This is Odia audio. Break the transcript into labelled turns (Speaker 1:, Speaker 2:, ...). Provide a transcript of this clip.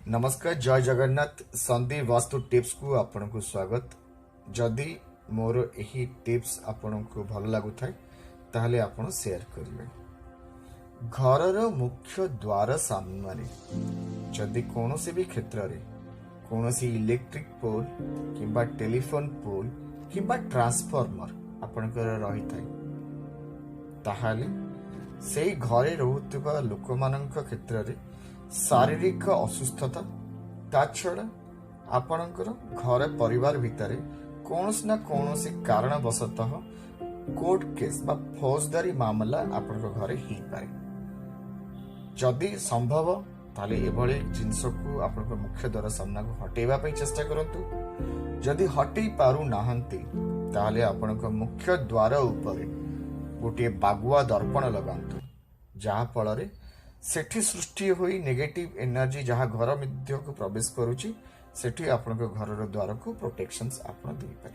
Speaker 1: ନମସ୍କାର, ଜୟ ଜଗନ୍ନାଥ। ସନ୍ଦୀପ ବାସ୍ତୁ ଟିପ୍ସକୁ ଆପଣଙ୍କୁ ସ୍ୱାଗତ। ଯଦି ମୋର ଏହି ଟିପ୍ସ ଆପଣଙ୍କୁ ଭଲ ଲାଗୁଥାଏ, ତାହେଲେ ଆପଣ ସେୟାର କରିବେ। ଘରର ମୁଖ୍ୟ ଦ୍ୱାର ସାମ୍ନାରେ ଯଦି କୌଣସି ବି କ୍ଷେତ୍ରରେ କୌଣସି ଇଲେକ୍ଟ୍ରିକ୍ ପୋଲ୍ କିମ୍ବା ଟେଲିଫୋନ୍ ପୋଲ୍ କିମ୍ବା ଟ୍ରାନ୍ସଫର୍ମର ଆପଣଙ୍କର ରହିଥାଏ, ତାହେଲେ ସେଇ ଘରେ ରହୁଥିବା ଲୋକମାନଙ୍କ କ୍ଷେତ୍ରରେ ଶାରୀରିକ ଅସୁସ୍ଥତା, ତା ଛଡ଼ା ଆପଣଙ୍କର ଘର ପରିବାର ଭିତରେ କୌଣସି ନା କୌଣସି କାରଣବଶତଃ କୋର୍ଟ କେସ୍ ବା ଫୌଜଦାରୀ ମାମଲା ଆପଣଙ୍କ ଘରେ ହେଇପାରେ। ଯଦି ସମ୍ଭବ, ତାହେଲେ ଏଭଳି ଜିନିଷକୁ ଆପଣଙ୍କ ମୁଖ୍ୟ ଦ୍ୱାର ସାମ୍ନାକୁ ହଟେଇବା ପାଇଁ ଚେଷ୍ଟା କରନ୍ତୁ। ଯଦି ହଟେଇ ପାରୁନାହାନ୍ତି, ତାହେଲେ ଆପଣଙ୍କ ମୁଖ୍ୟ ଦ୍ୱାର ଉପରେ ଗୋଟିଏ ବାଗୁଆ ଦର୍ପଣ ଲଗାନ୍ତୁ, ଯାହାଫଳରେ ସେଠି ସୃଷ୍ଟି ହୋଇ ନେଗେଟିଭ ଏନର୍ଜି ଯାହା ଘର ମଧ୍ୟକୁ ପ୍ରବେଶ କରୁଛି, ସେଠି ଆପଣଙ୍କ ଘରର ଦ୍ୱାରକୁ ପ୍ରୋଟେକ୍ସନ୍ସ ଆପଣ ଦେଇପାରିବେ।